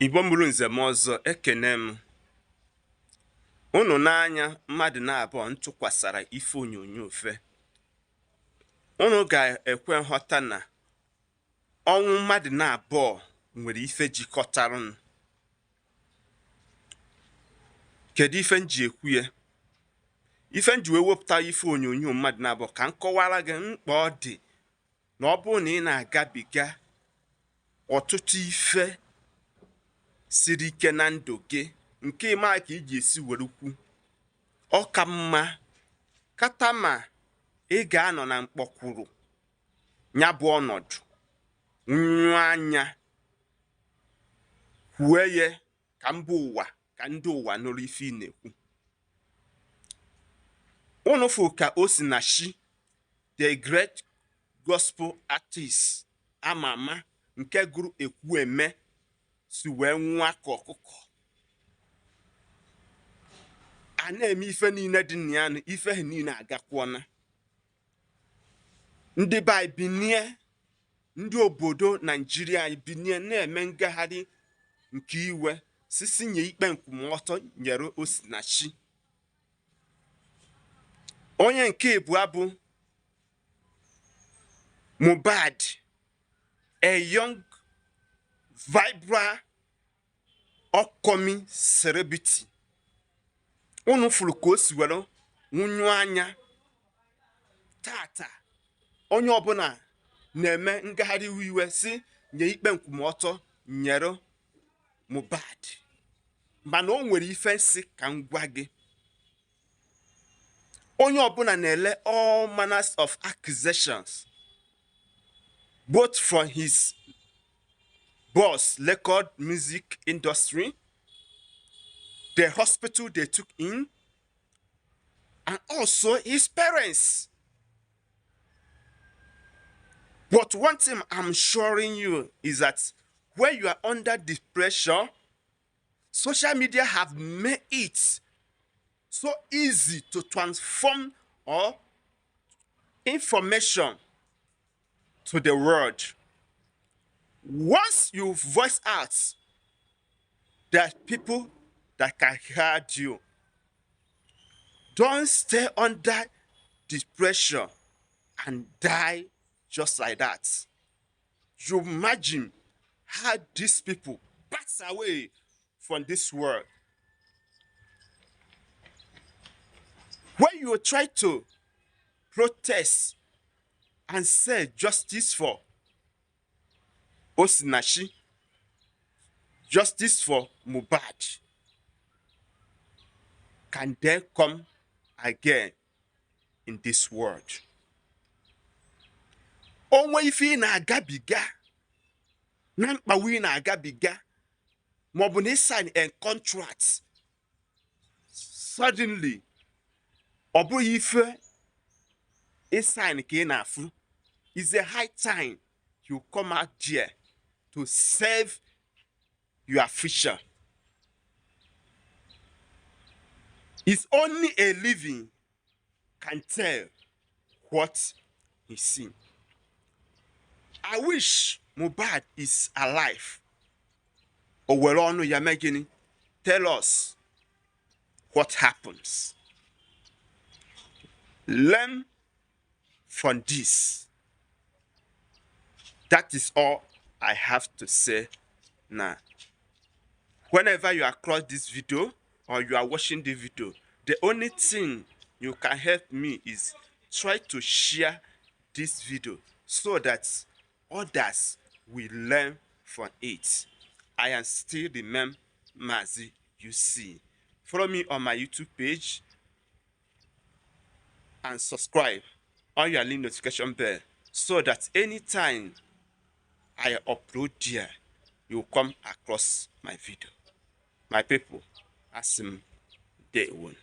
Igbo mụrụ nze m ọzọ, ekene m unu n'anya. Mmadụ na-abụọ ntụkwasara ife onyonyo fe unu ga-ekwe nghọta na ọnwụ mmadụ na-abụọ nwere ife jikọtara. Kedu ife m ji ekwu ya? Ife m ji wee wepụta ife onyonyo mmadụ na-abụọ ka m kọwara gị mkpa ọ dị na ọ bụrụ na ị na-agabiga ọtụtụ ife siri ike na ndụ gị nke ịma ka ị ga-esi were kwu, ọ ka mma kata ma ị ga-anọ na mkpọkwuru ya bụ ọnọdụ nyụọ anya kwue ya ka mba ụwa, ka ndị ụwa nụrụ ife ị na-ekwu. Unu fụ ka o si na shi the great gospel artist ama ama nke gụrụ ekwu eme si wee nwa ka ọkụkọ a na-eme ife niile dị na ya, ife ha niile agakwuona. Ndị be anyị binie, ndị obodo Naijiria anyị binie na-eme ngagharị nke iwe sisi nye ikpe nkwụmọtọ nyere Osinachi. Onye nke ịbụọ bụ Mohbad, a young vibrant upcoming celebrity. Unu fụrụ ka o si were nwụnyụ anya tata. Onye ọbụla na-eme ngagharị iwe si nye ikpe nkwụmọtọ nyere Mohbad, mana o nwere ife nsị ka m gwa gị. Onye ọbụla na-ele all manners of accusations, both from his boss record music industry, the hospital they took in, and also his parents. But one thing I'm assuring you is that when you are under the pressure, social media have made it so easy to transform or information to the world. Once you voice out, there are people that can hear you. Don't stay under the pressure and die just like that. You imagine how these people pass away from this world. When you try to protest and say justice for Osinachi, justice for Mohbad, can they come again in this world? Onwe ife ị na-agabiga na mkpagbu ị na-agabiga, maọbụ na ị sign a contract suddenly ọ bụghị ife ị sign ka ị na-afụ, is a high time you come out there to save your future. It's only a living can tell what he seen. I wish Mohbad is alive. O were ọnụ ya mee gịnị? Tell us what happens. Learn from this. That is all I have to say now. Whenever you across this video or you are watching the video, the only thing you can help me is try to share this video so that others will learn from it. I am still the man Mazi you see. Follow me on my YouTube page and subscribe on your link notification bell so that anytime I upload there, you come across my video. My people, asim day one.